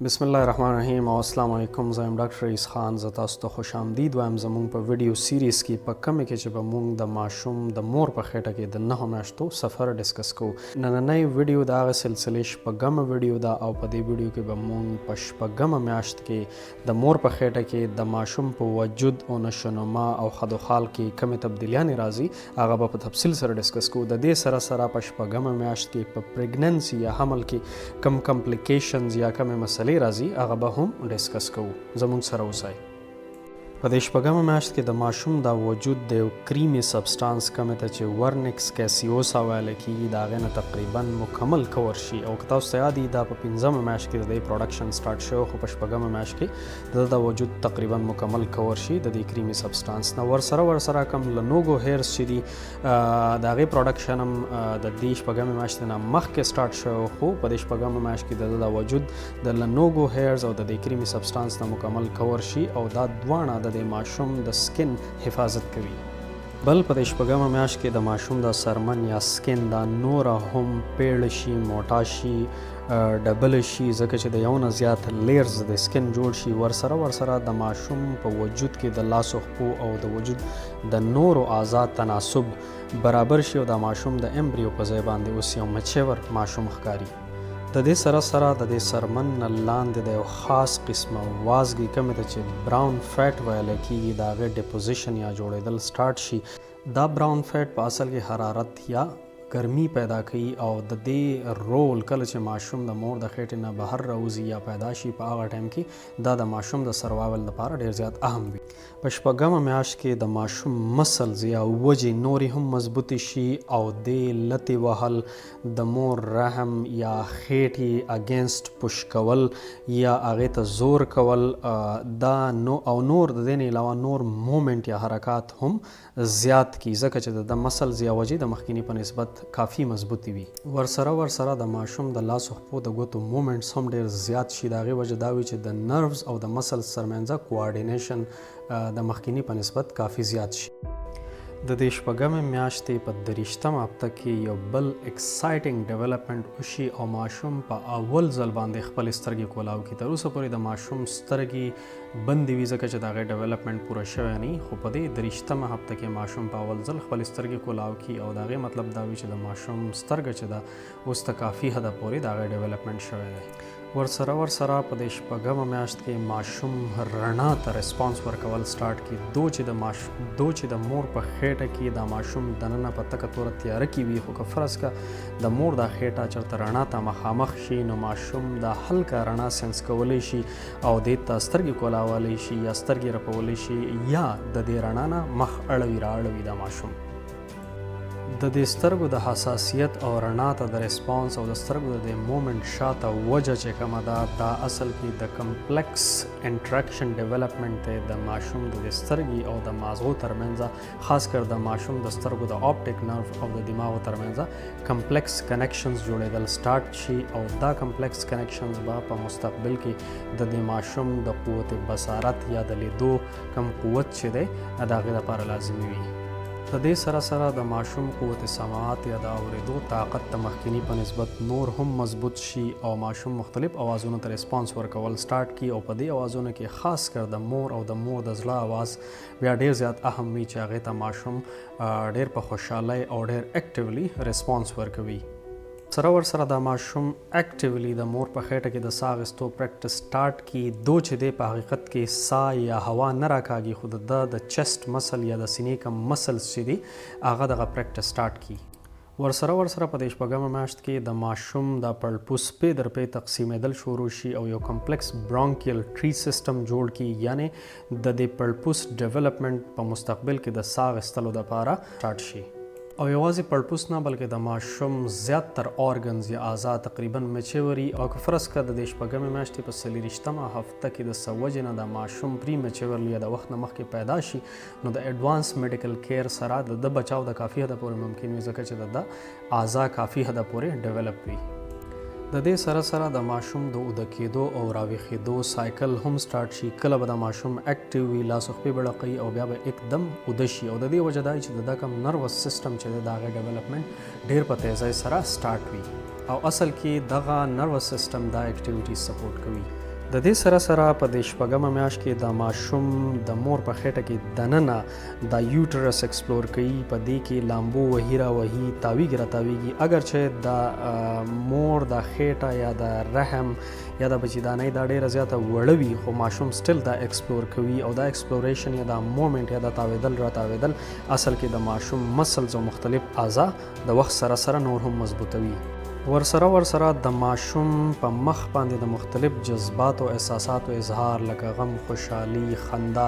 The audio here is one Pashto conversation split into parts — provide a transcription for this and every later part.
بسم الله الرحمن الرحیم او السلام علیکم. زه یم ډاکټر رئیس خان. زه تاسو ته خوش آمدید وایم زموږ په ویډیو series کې، په کومې کې چې به موږ د ماشوم د مور په خېټه کې د 9 میاشتو سفر discuss کوو. نننۍ ویډیو د هغه سلسلې شپږمه ویډیو ده او په دې ویډیو کې به موږ په شپږمه میاشت کې د مور په خېټه کې د ماشوم په وجود او نشونما او خدوخال کې کومې تبدیلیانې راځي، هغه به په تفصیل سره discuss کوو. د دې سره سره په شپږمه میاشت کې په pregnancy یا حمل کې کوم complications یا کومې مسلې راځي، هغه به هم discuss کوو. زموږ سره اوسئ. په دې شپږمه میاشت کې د ماشوم د وجود د یو creamy substance، کومې ته چې vernix caseosa ویل کېږي، د هغې نه تقریبا مکمل cover شي. او که تاسو ته یاد، دا په پنځمه میاشت کې د دې production start شوی، خو په شپږمه میاشت کې د د وجود تقریبا مکمل cover شي د دې creamy substance نه. ورسره ورسره کوم lanugo hairs چې دي، د هغې production هم د دې شپږمې میاشتې نه مخکې start شوی، خو په دې شپږمه میاشت کې د د وجود د lanugo hairs او د دې creamy substance نه مکمل cover شي او دا دواړه د دې ماشوم د skin حفاظت کوي. بل په دې شپږمه میاشت کې د ماشوم د سرمن یا skin دا نوره هم پیړ شي، موټا شي، ډبل شي، ځکه چې د یو نه زیات layers د skin جوړ شي. ورسره ورسره د ماشوم په وجود کې د لاس او خپو او د وجود د نورو اعضا تناسب برابر شي او د ماشوم د embryo په ځای باندې اوس یو mature ماشوم ښکاري. د دې سره سره د دې سرمن نه لاندې د یو خاص قسمه وازګې، کومې ته چې brown fat ویل کېږي، د هغې deposition یا جوړېدل start شي. دا brown fat په اصل کې حرارت یا ګرمي پیدا کوي او د دې رول کله چې ماشوم د مور د خېټې نه بهر راوځي یا پیدا شي، په هغه ټایم کې دا د ماشوم د survival لپاره ډیر زیات اهم وي. په شپږمه میاشت کې د ماشوم muscles یا وجې نورې هم مضبوطې شي او د لتې وهل، د مور رحم یا خېټې against push کول یا هغې ته زور کول، دا نو او نور د دې نه علاوه نور movement یا حرکات هم زیات کی، ځکه چې د muscles یا وجې د مخکینی په نسبت کافي مضبوطی وي. ورسره ورسره د ماشوم د لاس او خپو د ګوتو movements هم ډیر زیات شي. د هغې وجه دا وي چې د nerves او د muscles ترمنځ coordination د مخکینی په نسبت کافي زیات شي. د دې شپږمې میاشتې په 23مه هفته کې یو بل exciting development وشي او ماشوم په اول ځل باندې خپل سترګې کولاو کړي. تر اوسه پورې د ماشوم سترګې بندې وي، ځکه چې د هغې development پوره شوی نه، خو په دې 23مه هفته کې ماشوم په اول ځل خپل سترګې کولاو کړي او د هغې مطلب دا وي چې د ماشوم سترګه چې ده، اوس ته کافي حده پورې د هغې development شوی دی. ورسره ورسره په دې شپږمه میاشت کې ماشوم رڼا ته response ورکول start کړي. دو چې د مور په خېټه کې د ماشوم دننه په تکه توره تیاره کې وي، خو که فرض که د مور د خېټه چرته رڼا ته مخامخ شي، نو ماشوم د هلکه رڼا sense کولی شي او دې ته سترګې کولاولی شي یا سترګې رپولی شي یا د دې رڼا نه مخ اړوي را اړوي. د ماشوم د دې سترګو د حساسیت او رڼا ته د response او د سترګو د دې movement شاته وجه چې کومه ده، دا اصل کې د complex interaction development دی د ماشوم د دې سترګې او د مازغو ترمنځ، خاص کر د ماشوم د سترګو د optic nerve او د دماغو ترمنځ complex connections جوړېدل start شي او دا complex connections به په مستقبل کې د دې ماشوم د قوت بصارت یا د لیدو کم قوت چې دی، د هغې لپاره لازمي وي. د دې سره سره د ماشوم قوت سماعت یا د اورېدو طاقت د مخکینی په نسبت نور هم مضبوط شي او ماشوم مختلف اوازونو ته response ورکول start کړي او په دې اوازونو کې خاص کر د مور او د مور د زړه اواز بیا ډیر زیات اهم وي چې هغې ته ماشوم ډیر په خوشحالۍ او ډیر actively response ورکوي. سره ورسره د ماشوم actively د مور په خېټه کې د ساه اخیستو practice start کی. دو چې دی په حقیقت کې ساه یا هوا نه راکاږي، خو د ده د chest muscle یا د سینې کوم muscles چې دي، هغه دغه practice start کی. ورسره ورسره په دې شپږمه میاشت کې د ماشوم د پړپوس پې در پې تقسیمېدل شروع شي او یو complex bronchial tree system جوړ کی، یعنی د دې پړپوس development په مستقبل کې د ساه اخیستلو دپاره start شي. او یوازې پړپوس نه، بلکې د ماشوم زیات تر organs یا اعضا تقریبا mature وي. او که فرض که د دې شپږمې میاشتې په 24مه هفته کې د څه وجې نه د ماشوم prematurely یا د وخت نه مخکې پیدا شي، نو د advance medical care سره د ده بچاو د کافي حده پورې ممکن وي، ځکه چې د ده اعضا کافي حده پورې develop وي. د دې سره سره د ماشوم د اوده کېدو او راویښېدو cycle هم start شي. کله به د ماشوم active وي، لاس او خپې به ړقوي او بیا به एकदम اوده شي او د دې وجه دا چې د ده کوم nervous system چې دی، د هغې development ډېر په تیزۍ سره start وي او اصل کې دغه nervous system دا activity support کوي. د دې سره سره په دې شپږمه میاشت کې د ماشوم د مور په خېټه کې دننه د uterus explore کوي، په دې کې لامبو وهي را وهي، تاویږي را تاویږي. اګر چې د مور د خېټه یا د رحم یا د بچیدانۍ دا ډېره زیاته وړه وي، خو ماشوم still دا explore کوي او دا exploration یا دا movement یا دا تاوېدل را تاوېدل اصل کې د ماشوم muscles او مختلف اعضا د وخت سره سره نور هم مضبوطوي. ورسره ورسره د ماشوم په مخ باندې د مختلف جذباتو او احساساتو اظهار لکه غم، خوشحالي، خندا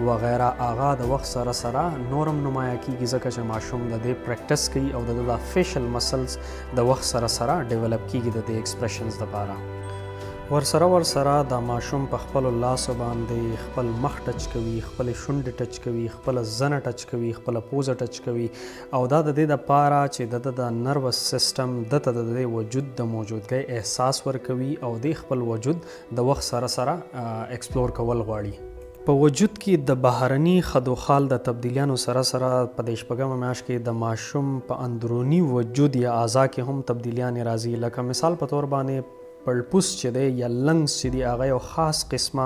وغیره هغه د وخت سره سره نورم نمایه کیږي، ځکه چې ماشوم د دې practice کوي او د ده د facial muscles د وخت سره سره develop کیږي د دې expressions دپاره. ورسره ورسره د ماشوم په خپلو لاسو باندې خپل مخ touch کوي، خپلې شونډې touch کوي، خپله زنه touch کوي، خپله پوزه touch کوي او دا د دې دپاره چې د ده د nervous system ده ته د دې وجود د موجودګۍ احساس ورکوي او دی خپل وجود د وخت سره سره explore کول غواړي. په وجود کې د بهرني خدوخال د تبدیلیانو سره سره په دې شپږمه میاشت کې د ماشوم په اندروني وجود یا اعضا کې هم تبدیلیانې راځي، لکه مثال په تور باندې پړپوس چې دی یا lungs چې دی هغه یو خاص قسمه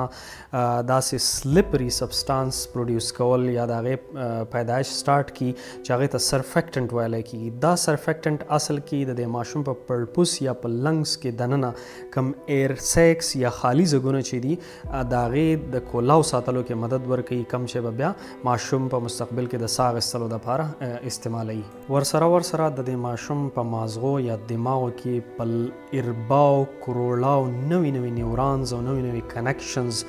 داسې slippery substance produce کول یا د هغې پیدایش start کی چې هغې ته surfactant ویلی کېږي. دا surfactant اصل کې د دې ماشوم په پړپوس یا په lungs کې دننه کم air sacs یا خالي ځګونه چې دي د هغې د کولاو ساتلو کې مدد ورکوي، کم چې به بیا ماشوم په مستقبل کې د ساه اخیستلو دپاره استعمالوي. ورسره ورسره د دې ماشوم په مازغو یا دماغو کې په ارباو کروړاو نوي نوي neurons او نوي نوي connections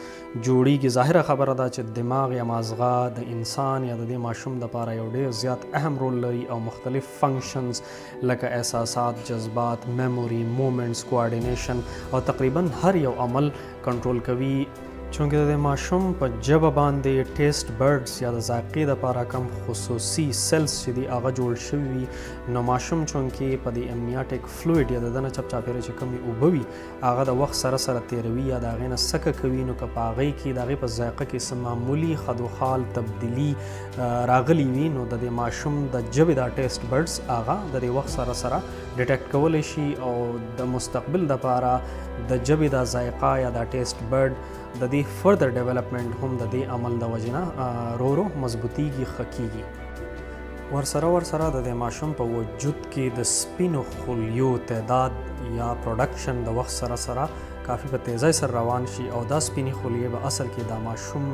جوړیږي. ظاهره خبره ده چې دماغ یا مازغه د انسان یا د دې ماشوم دپاره یو ډېر زیات اهم رول لري او مختلف functions لکه احساسات، جذبات، memory، movements، coordination او تقریبا هر یو عمل کنټرول کوي. چونکه د ماشوم په ژبه باندې taste buds یا د ذایقې دپاره کم خصوصي cells چې دي هغه جوړ شوي وي، نو ماشوم چونکه په دې amniotic fluid یا د ده نه چپ چاپېره چې کومې اوبه وي هغه د وخت سره سره تېروي یا د هغې نه سکه کوي، نو که په هغې کې د هغې په ذایقه کې څه معمولي خدوخال تبدیلي راغلي وي، نو د دې ماشوم د ژبې دا taste buds هغه د دې وخت سره سره detect کولی شي او د مستقبل دپاره د ژبې دا ذایقه یا دا taste bud د دې further development هم د دې عمل د وجې نه رو رو مضبوطیږي، ښه کیږي. ورسره ورسره د دې ماشوم په وجود کې د سپینو خلیو تعداد یا production د وخت سره سره کافي په تیزۍ سره روان شي او دا سپینې خلیې به اصل کې دا ماشوم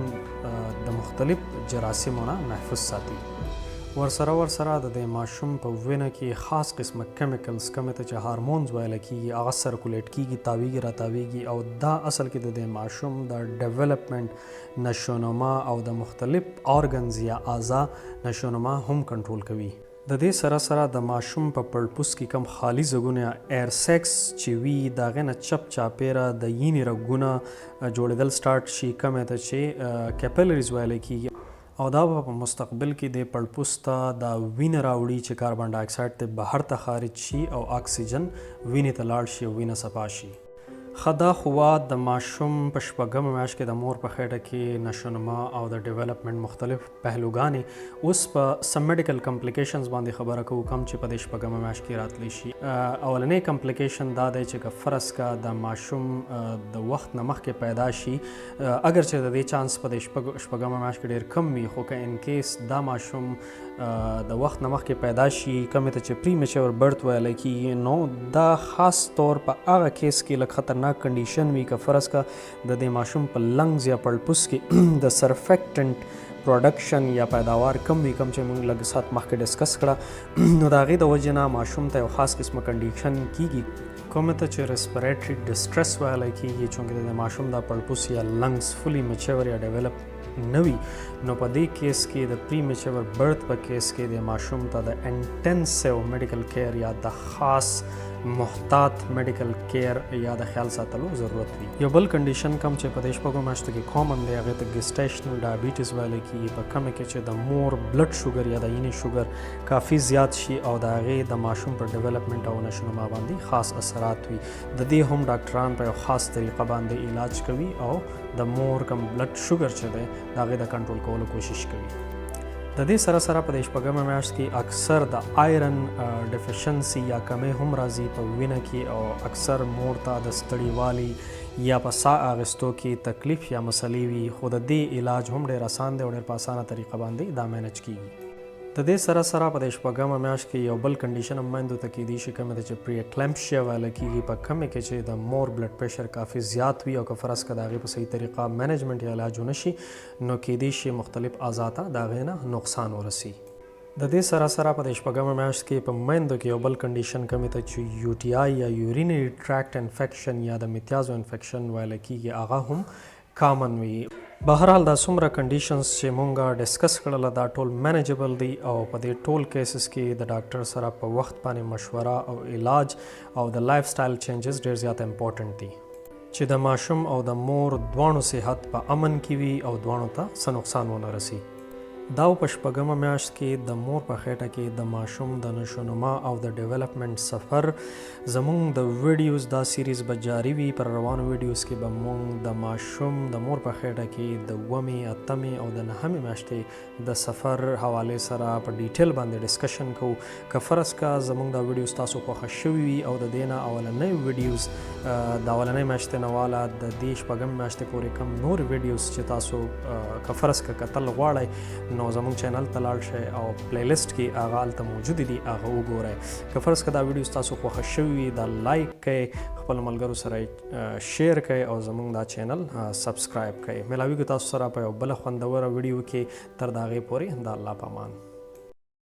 د مختلف جراثیمو نه محفوظ ساتي. ورسره ورسره د دې ماشوم په وینه کې خاص قسمه chemicals کومې ته چې hormones ویل کېږي هغه circulate کېږي، تاویږي راتاویږي او دا اصل کې د دې ماشوم د development، نشونما او د مختلف organs یا اعضا نشونما هم کنټرول کوي. د دې سره سره د ماشوم په پړپوس کې کم خالي ځګونه یا air sacs چې وي د هغې نه چپ چاپېره د وینې رګونه جوړېدل start شي، کومې ته چې capillaries ویل کېږي او دا به په مستقبل کې د پړپوس ته دا وینه راوړي چې کاربن ډای اکساید ته بهر ته خارج شي او اکسیجن وینې ته لاړ شي او وینه صفا شي. ښه دا خو وه د ماشوم په شپږمه میاشت کې د مور په خېټه کې نشونما او د development مختلف پهلوګانې. اوس په سم medical complications باندې خبره کوو کوم چې په دې شپږمه میاشت کې راتلی شي. اولنی complication دا دی چې که فرض که د ماشوم د وخت نه مخکې پیدا شي، اګر چې د دې چانس په دې شپږمه میاشت کې ډېر کم وي، خو که in case دا ماشوم د وخت نه مخکې پیدا شي کومې ته چې premature birth ویلی کېږي، نو دا خاص طور په هغه case کې لږ خطرناک condition وي که فرض که د دې ماشوم په lungs یا پړپوس کې د surfactant production یا پیداوار کم وي، کوم چې موږ لږ ساعت مخکې discuss کړه، نو د هغې د وجې نه ماشوم ته یو خاص قسمه condition کیږي کومې ته چې respiratory distress ویلی کېږي. چونکې د ماشوم دا پړپوس یا lungs fully mature یا develop نه وي، نو په دې case کې د premature birth په case کې د ماشوم ته د intensive medical care یا د خاص محتاط medical care یا د خیال ساتلو ضرورت وي. یو بل condition کوم چې په دې شپږو میاشتو کې common دی هغې ته gestational diabetes ویل کېږي، په کومې کې چې د مور blood sugar یا د وینې شوګر کافي زیات شي او د هغې د ماشوم پر development او نشونما باندې خاص اثرات وي. د دې هم ډاکټران په یو خاص طریقه باندې علاج کوي او د مور کوم blood sugar چې دی د هغې د کنټرول کولو کوشش کوي. د دې سره سره په دې شپږمه میاشت کې اکثر د iron deficiency یا کمی هم راځي په وینه کې او اکثر مور ته د ستړیوالي یا په ساه اغستو کې تکلیف یا مسلې وي، خو د دې علاج هم ډېر اسان دی او ډېر په اسانه طریقه باندې دا منیج کیږي. د دې سره سره په دې شپږمه میاشت کې یو بل کنډیشن هم میندو ته کېدی شي، کومې ته چې پری اکلمپشیا ویل کېږي، په کومې کې چې د مور بلډ پریشر کافي زیات وي او که فرض که د هغې په صحیح طریقه منیجمنټ یا علاج ونه شي، نو کېدی شي مختلف اعضا ته د هغې نه نقصان ورسي. د دې سره سره په دې شپږمه میاشت کې په میندو کې یو بل کنډیشن، کومې ته چې یو ټي آی یا یورینري ټریکټ انفیکشن یا د میتیازو انفیکشن ویل کېږي، هغه هم کامن وي. بهرحال، دا څومره کنډیشنز چې مونږه ډسکس کړل، دا ټول منیجبل دي او په دې ټول کیسز کې د ډاکټر سره په وخت باندې مشوره او علاج او د لایف سټایل چینجز ډیر زیات امپورټنټ دي چې د ماشوم او د مور دواړو صحت په امن کې وي او دواړو ته څه نقصان ونه رسي. دا په شپږمه میاشت کې د مور په خېټه کې د ماشوم د نشونما او د ډیولپمنټ سفر. زمونږ د ویډیوز دا سیریز به جاری وي. پر روانو ویډیوز کې به مونږ د ماشوم د مور په خېټه کې د اوومې، اتمې او د نهمې میاشتې د سفر حواله سره په ډیټیل باندې ډسکشن کوو. که فرض کا زمونږ دا ویډیوز تاسو خوښه شوي وي او د دې نه اولنۍ ویډیوز، د اولنۍ میاشتې نه واله د دې شپږم میاشتې پورې کم نور ویډیوز چې تاسو که فرض که کتل غواړئ، نو زموږ چینل ته لاړ شئ او پلی لیست کې هغه هلته موجود دي، هغه وګورئ. که فرض که دا ویډیو تاسو خوښه شوي وي، دا لایک کړئ، خپل ملګرو سره شیر کړئ او زموږ دا چینل سبسکرایب کړئ. ملاویږو تاسو سره په یو بله خوندوره ویډیو کې. تر د هغې پورې د الله په امان.